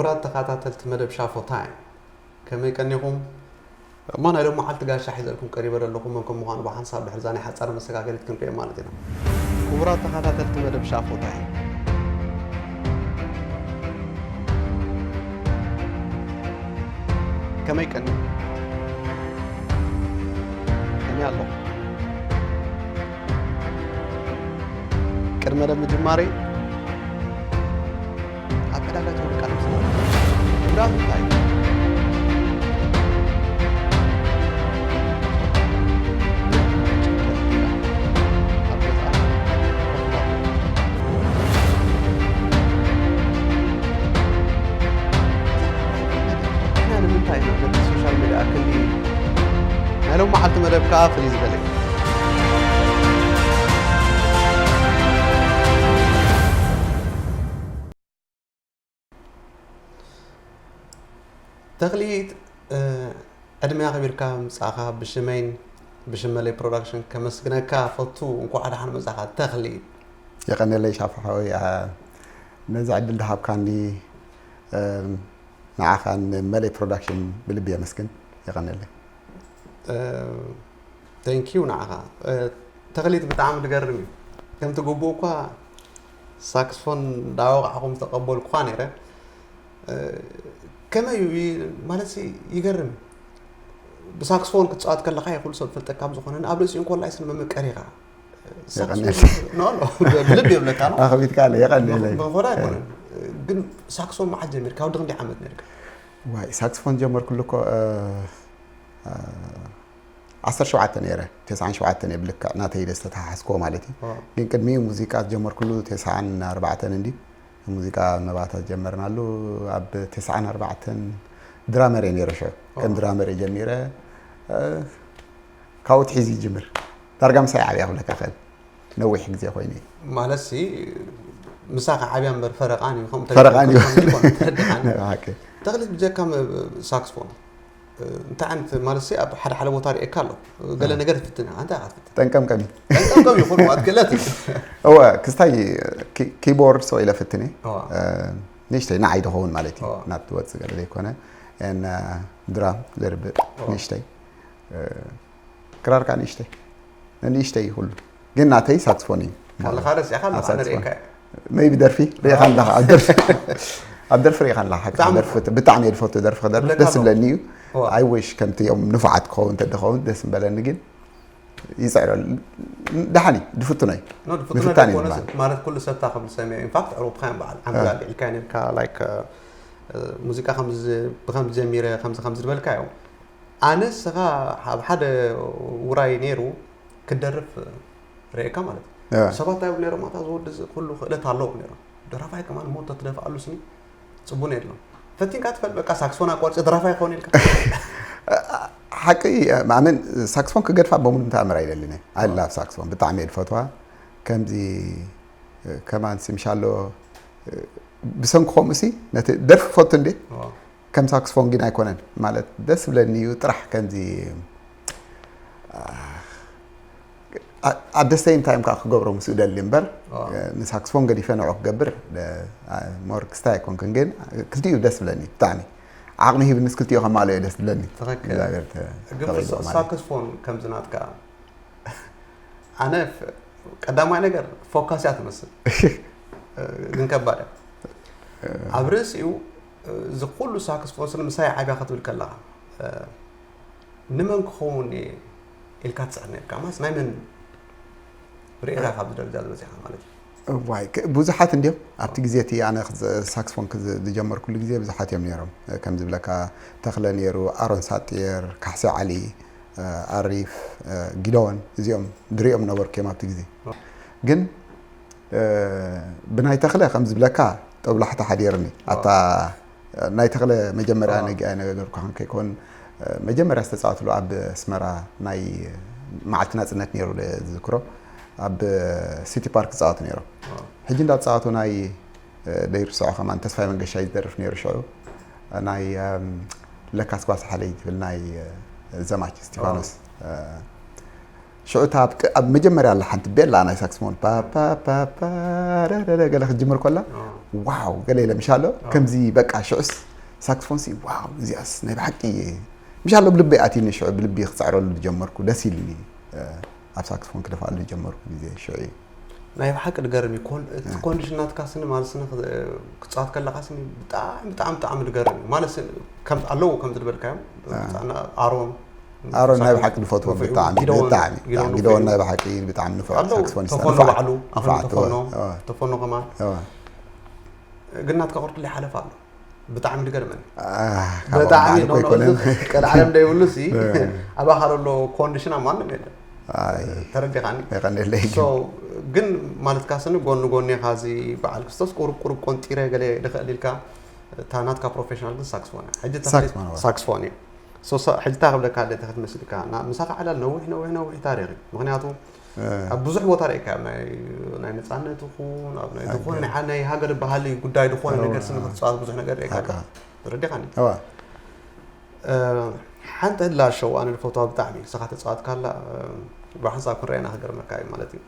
ክቡራት ተኸታተልቲ መደብ ሻፎ ታይም፣ ከመይ ቀኒኹም? እሞ ናይ ሎሚ መዓልቲ ጋሻ ሒዘልኩም ቀሪበ ዘለኹ መን ከም ምዃኑ ብሓንሳብ ድሕሪ እዛ ናይ ሓጻር መሰጋገሪት ክንሪኦ ማለት ኢና። ክቡራት ተኸታተልቲ መደብ ሻፎ ታይም፣ ከመይ ቀኒኹም? ከመይ ኣለኹም? ቅድመ መደብ ምጅማረይ ኣብ ዕዳጋ ትውልቃ ነብስና። ጉዳቱ እንታይ እዩ? ንምንታይ ኢና ነቲ ሶሻል ሚድያ ክንዲ ናይ ሎም መዓልቲ መደብ ከኣ ፍልይ ዝበለ እዩ። ተኽሊት፣ እ፣ ዕድመ ኣኽቢርካ ምጻእኻ ብሽመይን ብሽም መለይ ፕሮዳክሽን ከመስግነካ ፈቱ። እንኳዕ ደሓን መጻእካ ተኽሊት። የቐነለይ ሻፋ ሓወይ፣ ኣ፣ ነዚ ዕድል ዝሃብካኒ፣ እ፣ ንዓኻን ንመለይ ፕሮዳክሽን ብልቢ የመስግን። የቐነለይ። እ፣ ቴንክ ዩ ንዓኻ። እ፣ ተኽሊት ብጣዕሚ ዝገርም እዩ። ከምቲ ግቡእ እኳ ሳክስፎን እንዳወቃዕኹም ዝተቐበልኩኻ ነይረ። እ፣ ከመይ እዩ ይ-፣ ማለት ሲ ይገርም። ብሳክስፎን ክትጻወት ከለኻ ይኹሉ ሰብ ዝፈልጠካ ከም ዝኾነ፣ ኣብ ርእሲኡ እንኮላይ ስን መመቀሪኻ። ሳክስፎን የቐንየለይ። ኖ፣ ኖ፣ ብልቢ የብለካ ነው። ኣኽቢትካ ኣለ፣ የቐንየለይ። መኾዳ ኣይኮነን። ግን ሳክስፎን መዓት ጀሚርካ፣ ወዲ ክንደይ ዓመት ነርካ? ዋይ፣ ሳክስፎን ጀመርኩሉ እኮ፣ እ፣ እ፣ ዓሰርተ ሸውዓተ ነይረ፣ ተስዓን ሸውዓተን እየ ብልክዕ ናተይ ኢለ ዝተተሓሓዝክዎ ማለት እዩ። ዋው። ግን ቅድሚኡ ሙዚቃ ዝጀመርኩሉ ተስዓን ኣርባዕተን እንድዩ። ሙዚቃ መባታት ጀመርናሉ። ኣብ ተስዓን ኣርባዕተን ድራመር እየ ነይረ ሽዑ። ከም ዋው። ድራመር እየ ጀሚረ። እ፣ ካብኡ ትሒዙ ይጅምር። ዳርጋ ምሳይ ዓብያ ክብለካ እኽእል። ነዊሕ ግዜ ኮይኑ እዩ። ማለት ሲ፣ ምሳኻ ዓብያ እምበር ፈረቓን እዩ፣ ከምኡ ፈረቓን እዩ። ተረዲእካ ከምዚ ይኮን፣ ተረዲእካኒ። ናይ ብሓቂ። ተኽሊት ብጀካ መ-፣ ሳክስፎን፣ እ፣ እንታይ ዓይነት፣ ማለት ሲ፣ ኣብ ሓደ ሓደ ቦታ ርእየካ ኣሎ። ገለ እ። ነገር ትፍትን ኢኻ፣ እንታይ ኢኻ ትፍትን? ጠንቀምቀም እዩ። ጠንቀምቀም እዩ፣ ኩሉ ማለት ገለ ትፍትን። እወ፣ ክስታይ ኪ-፣ ኪቦርድ ሰው ኢለ ፍትን እየ። እዋ። እ፣ ንእሽተይ ንዓይ ዝኸውን ማለት እዩ። እዋ። ናብ ትወጽእ ገለ ዘይኮነ። ን፣ እ፣ ድራም ዘርብእ እዋ። ንእሽተይ። እ፣ ክራር ከኣ ንእሽተይ። ንእሽተይ እዩ ኩሉ። ግን ናተይ ሳክስፎን እዩ። ካለኻ ረሲዕካ ኣለኻ፣ ኣብ ሳክስፎን። ንርእየካ እዩ። መይቢ ደርፊ ርኢኻ ኣለኻ፣ ኣብ ደርፊ። ኣብ ደርፊ ርኢኻ ኣለኻ፣ ሓቂ ብጣዕሚ ደርፊ እኮ። ብጣዕሚ እየ ዝፈቱ ደርፊ ክደርፍ፣ ይብለካ ደስ ኣለዉ። ዝብለኒ እዩ። እዋ። I wish ከምቲ እዮም ንፉዓት ክኸውን እንተደኸውን ደስ ምበለኒ፣ ግን ይጽዕረሉ። ደሓን እዩ፣ ዝፍትኖ እዩ። ኖ፣ ዝፍትኖ ምፍታን እዩ ደኮነስ፣ ዝበሃል። ማለት ኩሉ ሰብታ ከም ዝሰምዮ፣ ኢንፋክት፣ ዕሩብካ እዮም በዓል ዓንዲ እ። ኣልዒልካ ነርካ፣ ላይክ፣ እ፣ ሙዚቃ ከምዚ፣ ብከምዚ ጀሚረ፣ ከምዚ፣ ከምዚ ዝበልካ እዮም። ኣነ ንስኻ ኣብ ሓደ ውራይ ነይሩ ክትደርፍ ርእየካ ማለት እዩ። እወ። ሰባት እንታይ ይብሉ ነይሮም? "ኣታ እዚ ወዲ እዚ ኩሉ ክእለት ኣለዎ" ነይሮም። ደራፋይ ከማን ሞቶ ትደፍኣሉ ስኒ ጽቡን የድሎም። ፈቲንካ ትፈልጥ፣ በቃ ሳክስፎን ኣቋርጺ ደራፋይ ክኸውን ኢልካ? ሓቂ፣ ማመን ሳክስፎን ክገድፋ በሙሉ እንታይ ኣምር ኣይደልን እየ። I love ሳክስፎን፣ ብጣዕሚ እየ ዝፈትዋ። ከምዚ፣ ከማን ሲ ምሻሎ፣ ብሰንኪ ከምኡ ሲ ነቲ ደርፊ ፈቱ እንዴ? እዋ። ከም ሳክስፎን ግን ኣይኮነን። ማለት ደስ ዝብለኒ እዩ ጥራሕ ከምዚ፣ ኣ-፣ at the same time ከዓ ክገብሮ ምስ እደሊ እምበር፣ ኣዎ። ንሳክስፎን ገዲፈ ንዑ ክገብር፣ ደ-፣ ኣ-፣ ሞር ክስታይ ኣይኮንክን፣ ግን ክልቲኡ ደስ ዝብለኒ ብጣዕሚ። ዓቕሚ ሂብንስ ክልቲኡ ከማልኦ እዩ ደስ ዝብለኒ። ትኽክል። እግዚኣብሔር ተ-፣ ግን ተቐይዶ ፍጹም ማለት። ሳክስፎን ከምዚ ናትካ፣ ኣነ ፍ-፣ ቀዳማይ ነገር ፎካስ እያ ትመስል። ግን ከባድ እያ። ኣብ ርእሲኡ እዚ ኩሉ ሳክስፎን ስለ ምሳይ ዓብያ ክትብል ከለኻ፣ እ፣ ንመን ክኸውን እየ ኢልካ ትጽዕር ነርካ? ማስ ናይ መን ርእኻ ካብዚ ደረጃ ዝበጺሕካ ማለት እዩ? እዋይ፣ ክ-፣ ብዙሓት እንድዮም። ኣብቲ ግዜ እቲ ኣነ ክዝ-፣ ሳክስፎን ክዝ-፣ ዝጀመርኩሉ ግዜ ብዙሓት እዮም ነይሮም። እ፣ ከም ዝብለካ ተኽለ ነይሩ፣ ኣሮን ሳጥየር፣ ካሕሲ ዓሊ፣ እ፣ ኣሪፍ፣ እ፣ ጊደዎን፣ እዚኦም ድሪኦም ነበርኩ እዮም ኣብቲ ግዜ። ግን እ፣ ብናይ ተኽለ ከም ዝብለካ ጦብላሕታ ሓዲርኒ። ኣታ፣ ናይ ተኽለ መጀመርያ ኣዋ። ነጊ-፣ ኣይነገርኩኻን ከይኮን፣ እ፣ መጀመርያ ዝተጻወትሉ ኣብ ኣስመራ ናይ መዓልቲ ናጽነት ነይሩ ለ-፣ ዝዝክሮ። ኣብ ሲቲ ፓርክ ይጻወቱ ነይሮም። ኣዋ። ሕጂ እንዳተጻወቱ ናይ፣ እ፣ ደይርስዖ ከማን ተስፋይ መንገሻ እዩ ዝደርፍ ነይሩ ሽዑ። ናይ፣ እም፣ ለካስ ጓሳ ሓለይ ትብል ናይ፣ እ፣ ዘማች እስቲፋኖስ፣ ኣዋ። እ፣ ሽዑ እታ ኣብ ቅ- ኣብ መጀመርያ ኣላ ሓንቲ ቤላ ናይ ሳክስፎን ፓ ፓ ፓ ፓ ረ ረ ረ ገለ ክትጅምር ከላ፣ ዋው ገለ ኢለ ምሻሎ። ከምዚ በቃ ሽዑስ ሳክስፎን ሲ ዋው እዚኣስ ናይ ብሓቂ ምሻሎ ብልቢ ኣትዩኒ። ሽዑ ብልቢ ክፅዕረሉ ዝጀመርኩ፣ ደስ ኢልኒ። ኣብ ሳክስፎን ክደፋሉ ዝጀመርኩ ግዜ ሽዑ እዩ። ናይ ብሓቂ ድገርም እዩ። ኮን- እቲ ኮንዲሽን ናትካ ስኒ ማለት ስኒ ክት- ክትፃወት ከለካ ስኒ ብጣዕሚ ብጣዕሚ ብጣዕሚ ድገርም እዩ። ማለት ስኒ ከም ኣለዉ ከም ዝድበልካዮም ኣሮን ኣሮን ናይ ብሓቂ ንፈትዎ ብጣዕሚ ብጣዕሚ ጊደዎን ናይ ብሓቂ ብጣዕሚ ንፉዕ ሳክስፎኒስት ተፈኖ ባዕሉ ተፈኖ ከማን ግን ናትካ ቅርጡሉ ይሓለፍ ኣሎ። ብጣዕሚ ድገርመኒ ብጣዕሚ ቀልዓለም ደይብሉ ሲ ኣባኻ ዘሎ ኮንዲሽን ኣብ ማንም የለን። ተረዲኻኒ ግን ማለትካ ስኒ ጎኒ ጎኒ ኻዚ በዓል ክስቶስ ቁሩብ ቁሩብ ቆንጢረ ገለ ድኽእል ኢልካ እታ ናትካ ፕሮፌሽናል ግን ሳክስፎን እያ። ሕጂ ሳክስፎን እዩ። ሕጂ ታ ክብለካ ኣለ ተክል መስልካ ምሳኻ ዕላል ነዊሕ ነዊሕ ነዊሕ ታሪኽ እዩ። ምክንያቱ ኣብ ብዙሕ ቦታ ርኢካ ኣብ ናይ ናይ ነፃነት ይኹን ኣብ ናይ ዝኾነ ናይ ናይ ሃገር ባህሊ ጉዳይ ዝኾነ ነገር ስኒ ክትፃወት ብዙሕ ነገር ርኢካ ኣለካ። ተረዲኻኒ? ሓንቲ ህላ ሸው ኣነ ዝፈትዋ ብጣዕሚ ንስኻ ተፃወትካላ ብሓንሳብ ክንረኣየና ክገርመካ እዩ ማለት እዩ።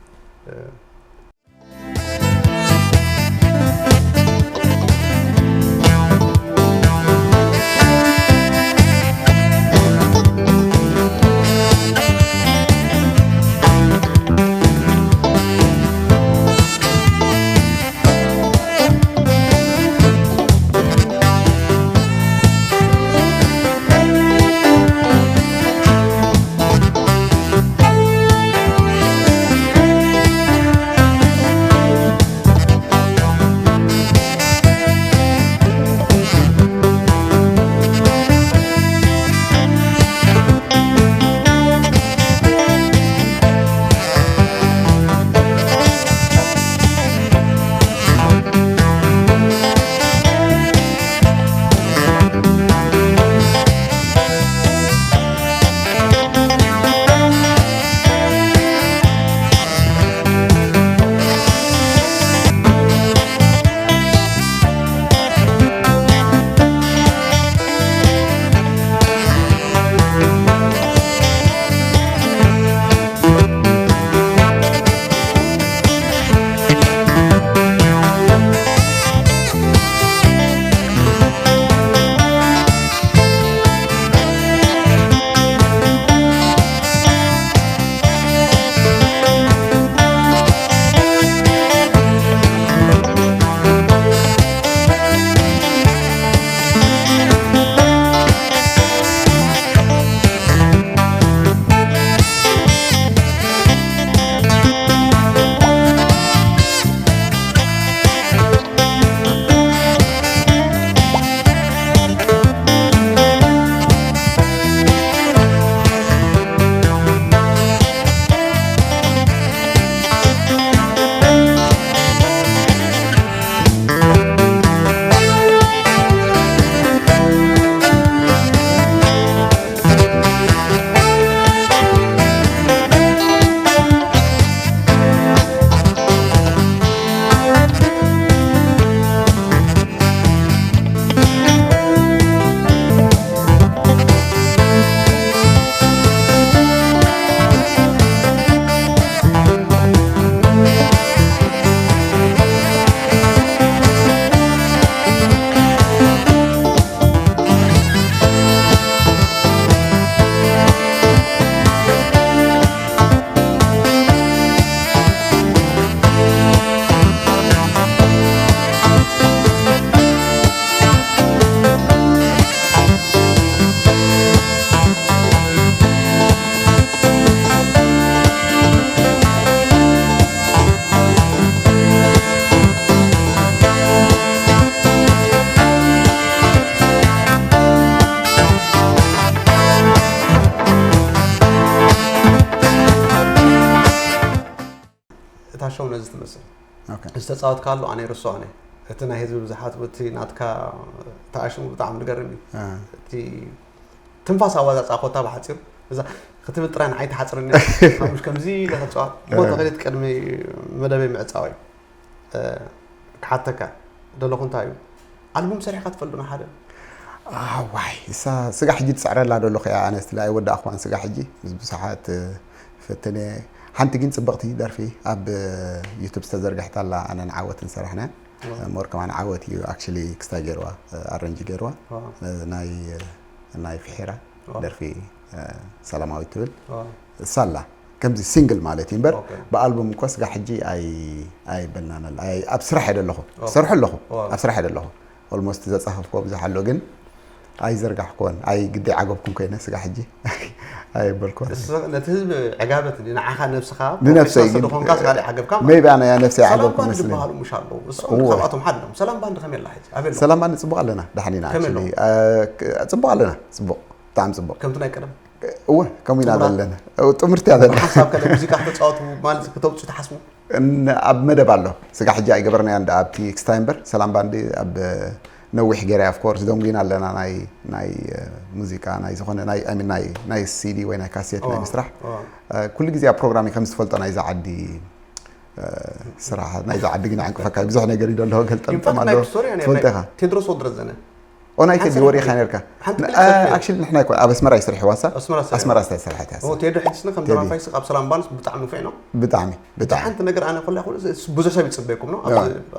እታ ሸው ነዚ ትመስል ዝተፃወትካ ኣሎ ኣነ ይርስዖ ነ እቲ ናይ ህዝቢ ብዙሓት እቲ ናትካ ተኣሽሙ ብጣዕሚ ዝገርም እዩ። እቲ ትንፋስ ኣዋፃፃ ኮታ ብሓፂሩ እዛ ክትብል ጥራይ ንዓይ ትሓፅርኒ። ከምዚ ኢለ ክትፃወት እሞ ተኽሊት ቅድሚ መደበይ ምዕፃወይ ክሓተካ ደለኹ እንታይ እዩ ኣልቡም ሰሪሕካ ትፈልጡ ሓደ? ዋይ እሳ ስጋ ሕጂ ትፅዕረላ ደለኹ እያ። ኣነ ስለ ኣይወዳእኽዋን ስጋ ሕጂ ምስ ብዙሓት ፈትነ። ሓንቲ ግን ጽብቕቲ ደርፊ ኣብ ዩቱብ ዝተዘርግሐት ኣላ፣ ኣነን ዓወትን ሰራሕና። ሞር ከማን ዓወት እዩ ኣክቹሊ ክስታይ ገይርዋ፣ ኣረንጅ ገይርዋ። ናይ ናይ ፍሒራ ደርፊ ሰላማዊት ትብል እሳ ኣላ። ከምዚ ሲንግል ማለት እዩ እምበር፣ ብኣልቡም እኮ ስጋ ሕጂ ኣይ ኣይበናነል ኣይ ኣብ ስራሕ እየ ዘለኹ። ሰርሑ ኣለኹ። ኣብ ስራሕ እየ ዘለኹ። ኦልሞስት ዘጻፈፍኮ ብዙሕ ኣሎ ግን ኣይዘርጋሕኮን። ኣይ ግዲ ዓገብኩም ኮይነ ስጋ ሕጂ ኣይበልኮን። ነቲ ህዝቢ ዕጋበት እንዲ ንዓኻ ነብስኻ ንነብሰይ ግን ዶኾንካ ስጋ ደይ ዓገብካ ሜቢ ኣነ ያ ነብሰይ ዓገብኩም መስለኝ። ዝበሃሉ ሙሽ ኣለዉ። እስኩም ካብኣቶም ሓደ ሎም ሰላም ባንድ ከመይ ኣላ ሕጂ ኣበይ ኣለዉ? ሰላም ባንድ ጽቡቕ ኣለና ዳሕኒና ከመይ ኣለዉ? ጽቡቕ ኣለና ጽቡቕ ብጣዕሚ ጽቡቕ። ከምቲ ናይ ቀደም እወ ከምኡ ኢና ዘለና። ጥምርቲ እያ ዘለና። ሓሳብ ከለ ሙዚቃ ከተጻወቱ ማለት ከተውጽኡ ትሓስቡ? ኣብ መደብ ኣሎ። ስጋ ሕጂ ኣይገበርናዮ እንዳ ኣብቲ ክስታይ እምበር ሰላም ባንዲ ኣብ ነዊሕ ገይራ of course ደንጉና ኣለና ናይ ናይ ሙዚቃ ናይ ዝኾነ ናይ I mean ናይ ናይ ሲዲ ወይ ናይ ካሴት ናይ ምስራሕ ኩሉ ግዜ ኣብ ፕሮግራም ከም ዝፈልጦ ናይዛ ዓዲ ስራሕ ናይዛ ዓዲ ግን ዓንቅፈካ ብዙሕ ነገር ይደሎ ገልጠምጠም ኣሎ። ትፈልጠኻ ቴድሮስ ወድረዘነ ኦናይትድ ወሪኻ ነርካ። ኣክቹሊ ንሕና ይኮን ኣብ ኣስመራ ይስርሕዋ ሳ ኣስመራ ስለ ዝሰርሐት እያ። ቴዲ ሕጅስኒ ከም ደራፋይ ስቕ ኣብ ሰላም ባንስ ብጣዕሚ ንፉዕ ነው። ብጣዕሚ ብጣዕሚ ሓንቲ ነገር ኣነ ኮላ ይኮን ብዙሕ ሰብ ይጽበየኩም ነው።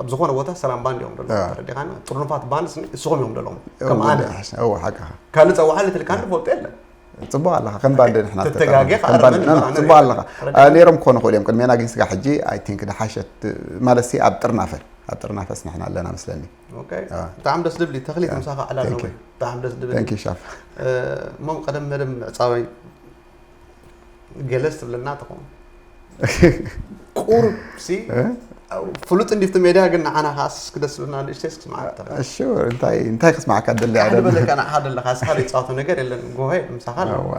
ኣብ ዝኾነ ቦታ ሰላም ባንድ እዮም ደሎ ተረዲኻና። ጥርኑፋት ባንስ ንስኹም እዮም ደሎም ከም ኣነ እወ ሓቅኻ ካልእ ጸዋዓ ልትልካ ንፈልጦ የለን። ጽቡቕ ኣለኻ ከም ባንድ ንሕና ተተጋጌ ጽቡቕ ኣለኻ። ነይሮም ክኾኑ ክእሉ እዮም ቅድሜና ግን ስጋ ሕጂ I think ድሓሸት ማለት ኣብ ጥርናፈ ኣብ ጥርናፈስ ንሕና ኣለና መስለኒ። ብጣዕሚ ደስ ዝብል ተክሊት ምሳኻ ዕላል ነው። ብጣዕሚ ደስ ዝብል ሻፍ እሞ ቀደም መደብ ምዕፃወይ ገለስ ትብለና ተኾኑ ቁርብ ሲ ፍሉጥ እንዲፍቲ ሜድያ ግን ንዓና ከዓስ ክደስ ዝብልና ንእሽተይ ስክስማዓታ እንታይ እንታይ ክስማዓካ ደለ ሓደ በለካ ንዓኻ ደለካ ስኻ ዘይፃወቶ ነገር የለን ጎሄ ምሳኻ ኣለዎ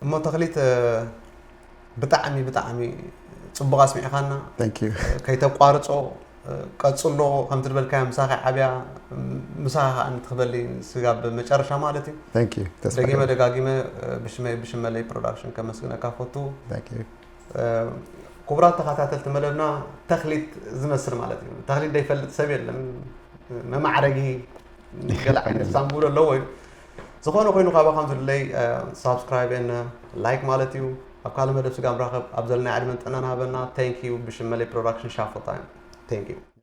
እሞ ተኽሊት ብጣዕሚ ብጣዕሚ ፅቡቕ ኣስሚዕኻና። ከይተቋርፆ ቀፅሎ ከምቲ ዝበልካዮ ምሳኻ ዓብያ ምሳኻ ከዓ ንትኽበሊ ስጋብ መጨረሻ ማለት እዩ። ደጊመ ደጋጊመ ብሽመይ ብሽመለይ ፕሮዳክሽን ከመስግነካ ፈቱ። ክቡራት ተኸታተልቲ መደብና ተኽሊት ዝመስል ማለት እዩ። ተኽሊት ዘይፈልጥ ሰብ የለን። መማዕረጊ ገለ ዓይነት ሳንቡሎ ኣለዎ እዩ። ዝኾነ ኮይኑ ካባኻም ዝድለይ ሳብስክራይብ ን ላይክ ማለት እዩ። ኣብ ካልእ መደብ ስጋ ንራኸብ። ኣብ ዘለና ዕድመን ጥዕናን ሃበና። Thank you ብሽም መለይ ፕሮዳክሽን ሻፎ ታይም። Thank you።